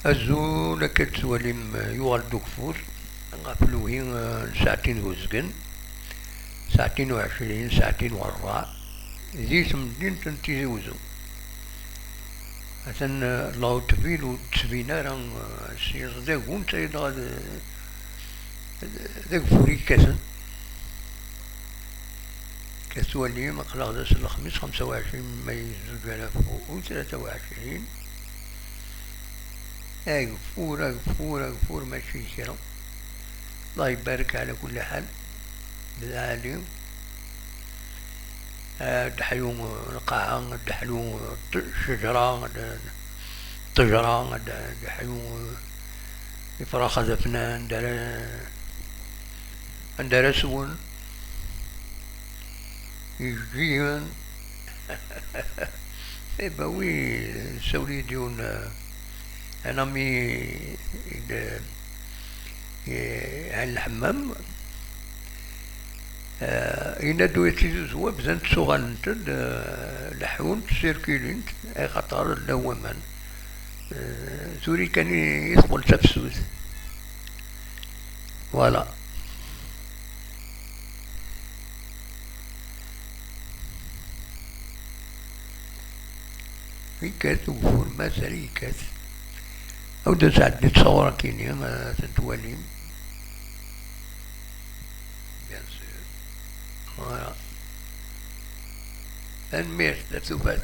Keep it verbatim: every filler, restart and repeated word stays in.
Azul, akka d-tettwalim, eh, yuɣal-d ugeffur ɣef lewhi, eh, n saɛtin d uzgen, saɛtin u ɛecrin, saɛtin u ṛebɛa, di temdint n Tizi Uzzu. Atan, eh, lawṭbil ur d-tettbin ara, eh, s yiẓdagun, tayeḍ d, d ageffur yekkaten. Akka tettwalim, aql-aɣ d ass n lexmis, xemsa u ɛecrin May zuǧ alaf u tlata u ɛecrin. Ageffur, ageffur, ageffur, mačči kra. Allah ibarek ɛla kulli ḥal. Lɛali. Ah, deḥyu lqaɛa, deḥlu ṭ-, ccejra, d-, ṭṭejra, d-, deḥyu ifrax ad afnan, anda ara, anda ara swen. Ijeǧǧigen. Eh ben oui, sawel-iyi-d yiwen, eh, un ami i d-, i, Ɛin Lḥemmam. Eh, yenna-d ur yettizuzwa, bdant ttuɣalent-d, eh, leḥḥunt, sirkilint, axaṭer llan waman. Eh, tura kan i, i teqqel d tafsut. Voilà. Yekkat ugeffur, mazal yekkat. Awi-d ad sɛeddin ttṣawṛa-kini, eh, ad tent-twalim. Bien sûr. Voilà. Tanemmirt, d tufat.